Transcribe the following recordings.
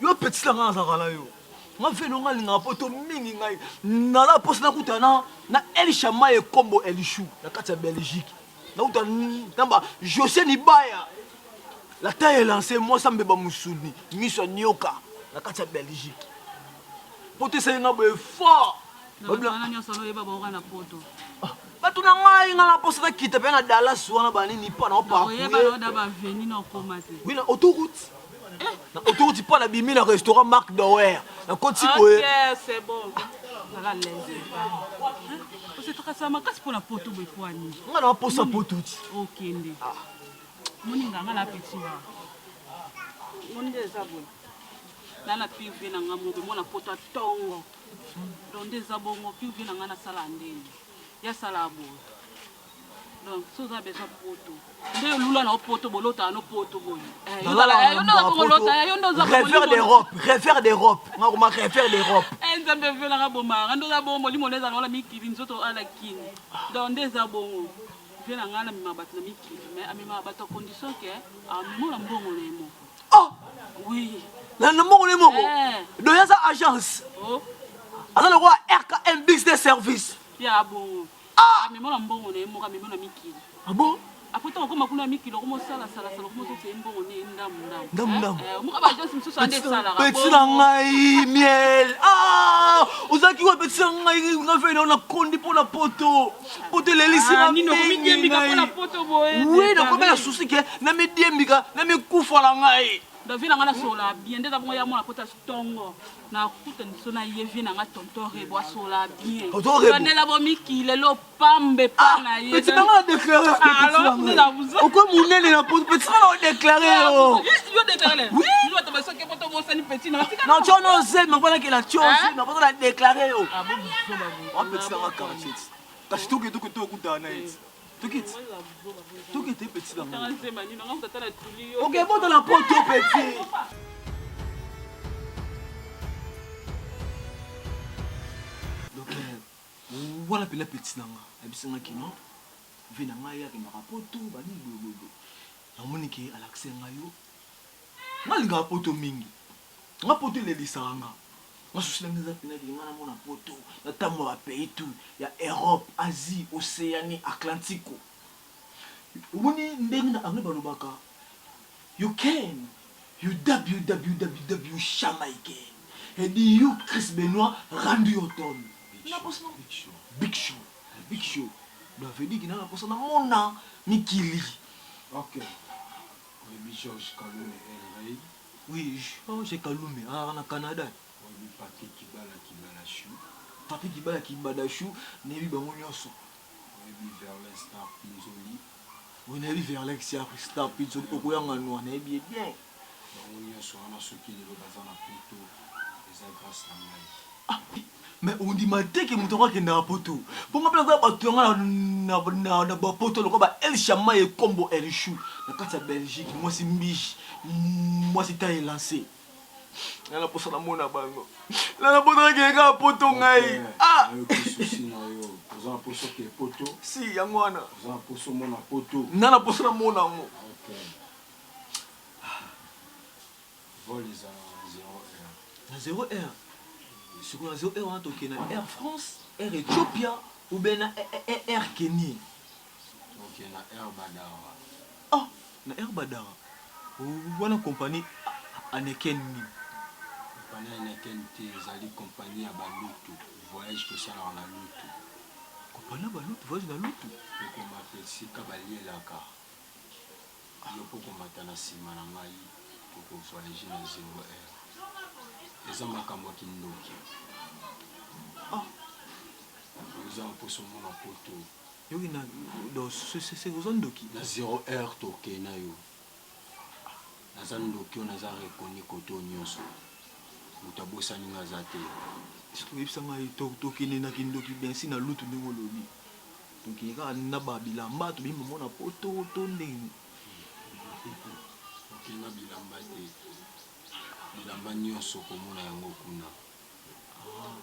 Yo petit na nga nazalaka na yo. Nga vie no nga alingaka poto mingi ngai. Naza posa nakuta na na El Shammai Ekombo Elishou na kati ya Belgique. Nakuta na ba José Nibaya. La taille est lancée, mwasi ambeba musuni, miso ya nioka na kati ya Belgique. Poto esali nga boye fort. Ah, bato na ngai nga na posa nakita mpe na Dallas wana banini mpa na oparcourir na autoroute eh. na autoroute mpa nabimi na restaurant Marc Dower nakoti boye nga na posa poto ti okende ah. moninga nga na petit na na pire na nga moko mwana poto atongo Donc nde eza bongo pure vie na ngai nasala ndeni ya sala boye donc so oza besoin poto nde olula na poto bolotaka no poto boye eh, rêveur d'Europe rêveur d'Europe nga koma rêveur d'Europe eh, nzambe velanga bomaka nde oza bongo molimo nde ezala wana mikili nzoto ala kini donc nde eza bongo vie na ngai namemaka bato na mikili mais amemaka bato ya condition ke amemona mbongo na ye moko Oh! Oui. Na na mbongo ne moko. Eh. Donc aza agence. Oh. Aza lokola RKM business service. Ya bongo. Ah! Amema na mbongo na ye moko amema na mikili. Ah bon? Après ntango okoma kuna mikili okoma osala sala sala okoma ozokisa ye mbongo ne ndambu ndambu. Ndambu ndambu. Eh, moka ba agence mosusu ande esalaka. Petit na ngai miel. Ah! Ozalaki wapi petit na ngai ngai fai na kondi mpo na poto. Poto elelisi ah, nga mingi ngai. Oui, nakomi na souci ke namidiembika namikufa na ngai. Donc vie na ngai nasola bien nde eza bongo ya mwana kota tongo nakuta liso na ye vie na ngai tonton rebo asola bien bandela bo mikili lelo pambe pa na ye petit na ngai na déclaré okomi monene na poto petit na ngai na déclaré yo yo déclaré oui na tio no zemi mpo nakela tio zemi mpo na déclaré yo ah petit na ngai quartier kasi toke toke tokutana na ye tokiti tokiti petit na ngai okebota na poto petit donc euh, wana mpena petit na nga ayebisi nga kino vie na ngai akendaka poto banini boyeboyeboye namoni ke alakise ngai yo nga alingaka poto mingi nga poto elelisaka nga Nga souci na nga eza pena ke nga namona poto, natambola ba pays tout ya Europe, Asie, Oceanie, Atlantico. Omoni ndenge na anglais balobaka you can, you www Jamaican et you Chris Benoit Randy Orton. Big Show, Big Show. Big Show, Big Show. Donc veut dire que na posa namona mikili. Ok. Oyebi Georges Kalume El Rey. Oui Georges Kalume azalaka na Canada. Oyebi Papy Kibala Kibadachou. Papy Kibala Kibadachou nayebi bango nionso. Oyebi Verlin Star Pinzoli. Oui nayebi Verlin Star Pinzoli okoyanga noix nayebi ye bien. Bango nionso wana soki lelo baza na poto eza grace na ngai. Ah mais ondima te ke moto yango akendaka poto po nga pe naza batu na nga na ba poto lokola ba El Shammai Ekombo Elchou na kati ya Belgique mwasi mbiji mwasi taille elance nga na posa na mona bango nga na posa nakende kaka poto ngai ah Nayoki souci na yo oza na posa okende poto si yango wana oza na posa omona poto nga na posa na mona yango ok Vol ezalaka na zero heure. Na zero heure? Sikoyo na zero heure wana tokende na Air France, Air Ethiopia ou bien na Air Kenie? Tokende na Air Badara. Ah! Na Air Badara? Wana compagnie Aneken nini? Compagnie Aneken te, ezali compagnie ya ba lutu, voyage tosalaka na lutu. Compagnie ya ba lutu, voyage na lutu? Tokomata esika balielaka. Yo pe okomata na sima na ngai toko voyager na zero heure eza makambo ya kindoki ah oza na posa omona poto yoki na donc c'est oza ndoki na zero heure tokee na yo naza ndoki oyo naza reconnu kote oyo nyonso moto abosani nga aza te soki oyebisa ngai tokende na kindoki bensi na lutu ndenge olobi Tokende kaka na ba bilamba tobimi bango na poto to ndenge nini? Okende na bilamba te, bilamba nionso okomona yango kuna.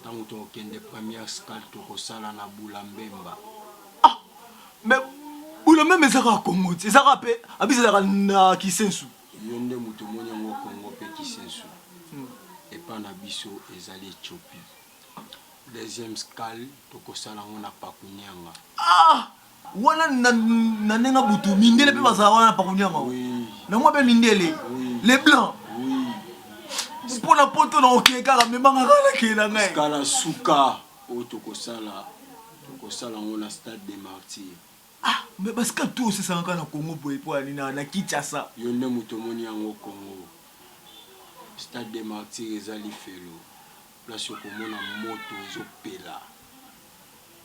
Tango tokokende première escale tokosala na Bula Mbemba. Ah! Mais Bula Mbemba eza kaka Congo ti, eza kaka pe abisi ezalaka na Kisensu. Yo nde mutu omoni yango Congo pe Kisensu. Epa na biso ezali Ethiopie. Deuxième scale tokosala yango na Pakunianga. Ah! Wana na na ndenge ya butu mindele mpe bazala wana na Pakunianga. Oui. Na mwa mpe mindele. Oui. Les blancs. Oui. Mpo na poto na okee kaka memanga kaka nakee na ngai. Scale suka oyo tokosala tokosala yango na stade des martyrs. Ah mais ba scale tout osesaka kaka na Congo boye mpo ya nini na Kinshasa. Yo nde moto omoni yango Congo. Stade des martyrs eza lifelo place okomona moto ezo pela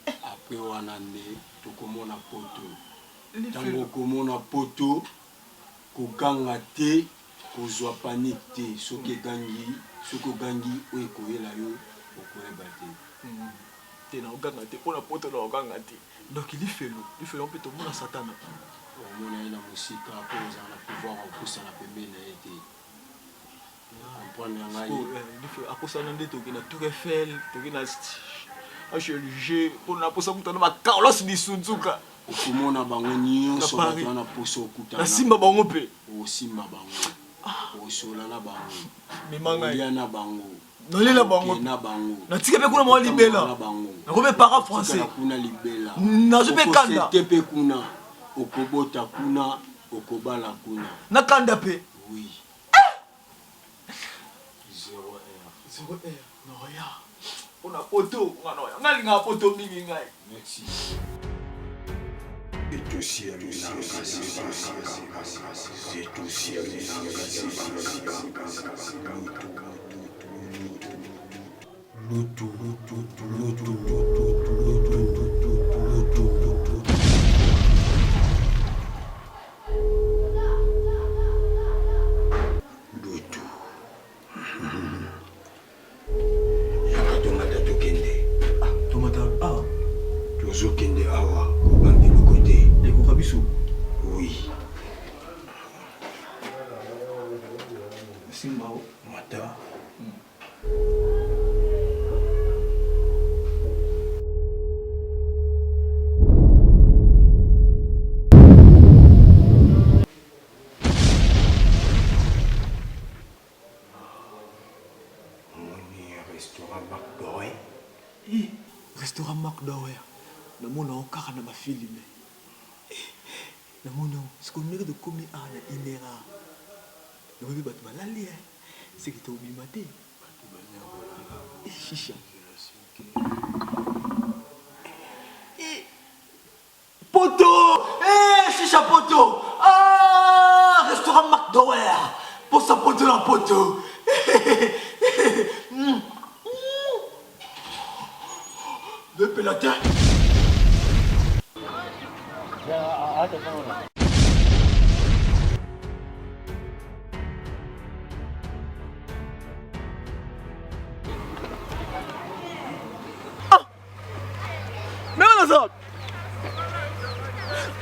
après wana nde tokomona poto tango okomona poto koganga te kozua panique te soki egangi soki ogangi oyo ekoyela yo okoyeba te. Te nakoganga te pona poto nakoganga te donc lifelo lifelo yango pe tomona satana. Omona ye na mosika po ozala na pouvoir ya kopusana pembeni na ye te. Comprendre ngai. Sikoyo akosana nde toke na Tour Eiffel, toke na HLG po na posa kutana ba Carlos Bisunzuka. Okomona bango nyonso bato wana posa okutana. Nasimba bango pe. Osimba bango. Osola na bango. Mema ngai. Olia na bango. Nalela bango. Na bango. Natika pe kuna mwa libela. Na bango. Nakomi para français. Kuna libela. Nazwi pe kanda. Okosete pe kuna. Okobota kuna. Okobala kuna. Na kanda pe. Oui. Zero heure. Zero heure. Noya. Pona poto. Nga noya. Nga lingaka poto mingi ngai. Merci. Lutu, lutu, lutu, lutu, lutu, lutu, lutu. Lutu. Yaka tomata tokende. Ah, tomata awa. Tozokende awa kobanga eloko te. Ekoka biso. Oui. Simba o. Mata. Omoni restaurant Marc Doré? Ih, restaurant Marc Doré, namona yango kaka na ba films. Eh, namoni yango. Sikoyo ndenge tokomi awa na une heure awa, namoni pe bato balali eh. Seke tobima te. Bato baza kolala. Eh, shisha. Eh, Poto! Eh, shisha poto! Ah, restaurant McDowell! Posa poto na poto! Mm. Bepela te! Ah! Mema naza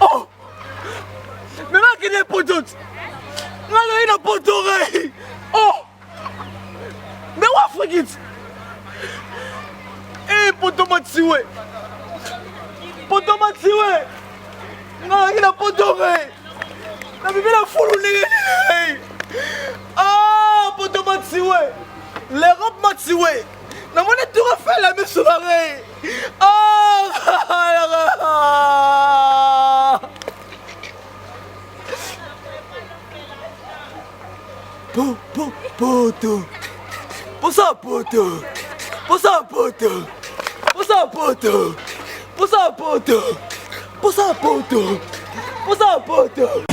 Oh! Mema akende poto nga naye na poto ngai oh! Mais wa Afrique ti Eh poto matiwe poto matiwe nga nayaki na poto ngai nabimi na fulu ndenge nini ah poto matiwe l'Europe matiwe namoni tour Eiffel na miso na ngai ah po po poto posa poto posa poto posa poto posa poto posa poto posa poto.